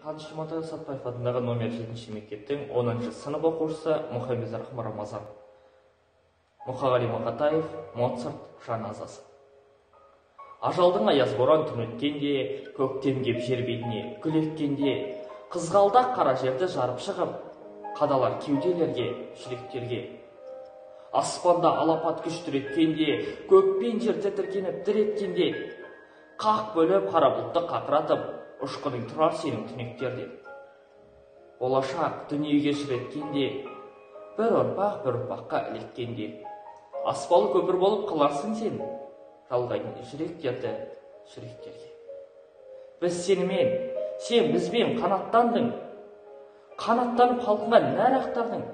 Қаныш Имантайұлы Сәтбаев атындағы номер 7 мектептің 10 сынып оқушысы Мұхамедрахым Рамазан. Мұқағали Мақатаев, Моцарт, жан азасы. Ажалдың аяз боран түн өткенде, көктем кеп жер бетіне гүл еккенде, қызғалдақ қара жерді жарып шығып, қадалар кеуделерге, жүректерге. Аспанда алапат күш дүреткенде, көк пен жер тітіркеніп дір еткенде, қақ бөліп қара бұлтты қақыратып, ұшқының тұрар сенің түнектерде. Болашақ дүниеге шіреткенде, бір ұрпақ бір ұрпаққа іліккенде, аспалы көпір болып қаларсың сен, жалғайтын жүректерді жүректерге. Біз сенімен, сен бізбен қанаттандың, қанаттанып халқыңа нәр ақтардың.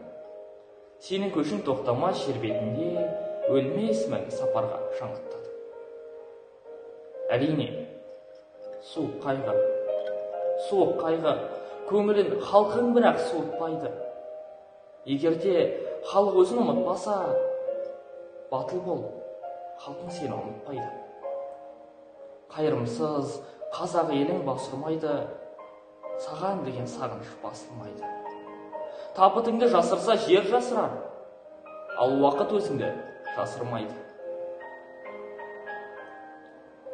Сенің көшің тоқтамас жер бетінде, өлмес мәңгі сапарға жаңғыртады. Әрине, суық қайғы, суық қайғы, көңілін халқың бірақ суытпайды. Егерде халық өзін ұмытпаса, батыл бол, халқың сені ұмытпайды. Қайырымсыз қазақ елің басырмайды, саған деген сағыныш басылмайды. Табытыңды жасырса жер жасырар, ал уақыт өзіңді жасырмайды.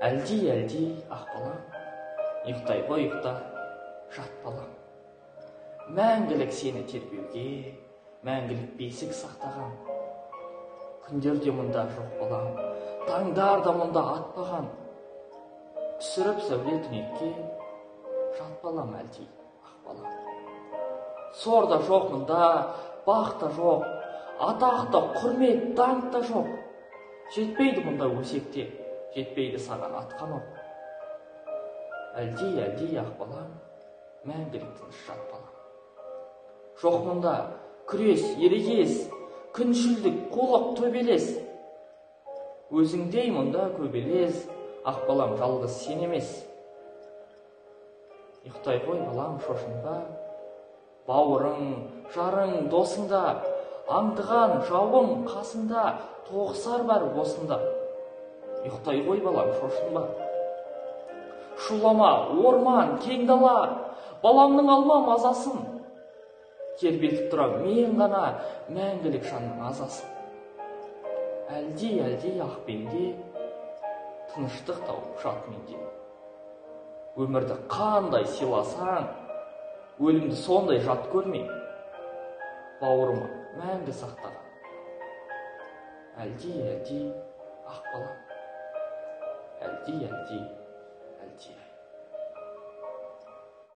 Әлди, әлди, ақ балам, ұйықтай ғой, ұйықта, жат балам. Мәңгілік сені тербеуге, мәңгілік бесік сақтаған. Күндер де мұнда жоқ балам, таңдар да мұнда атпаған. Түсіріп сәуле түнекке, жат балам, әлди, ақ балам. Сор да жоқ мұнда, бақ та жоқ, атақ та, құрмет, даңқ та жоқ. Жетпейді мұнда өсекте, жетпейді саған атқан оқ. Әлди, әлди, ақ балам, мәңгілік тыныш жат балам. Жоқ мұнда күрес, ерегес, күншілдік, қулық, төбелес. Өзіңдей мұнда көбелес, ақ балам, жалғыз сен емес. Ұйықтай ғой балам, шошынба, бауырың, жарың, досыңда, аңдыған жауың қасында, тоғысар бар осында. Ұйықтай ғой балам, шошынба. Шулама, орман, кең дала, баламның алма мазасын. Тербетіп тұрам мен ғана мәңгілік жанның азасын. Әлди, әлди, ақ пенде, тыныштық тауып жат менде. Өмірді қандай сыйласаң, өлімді сондай жат көрме. Бауырыма мәңгі сақтаған. Әлди, әлди, ақ балам. Әлди, әлди,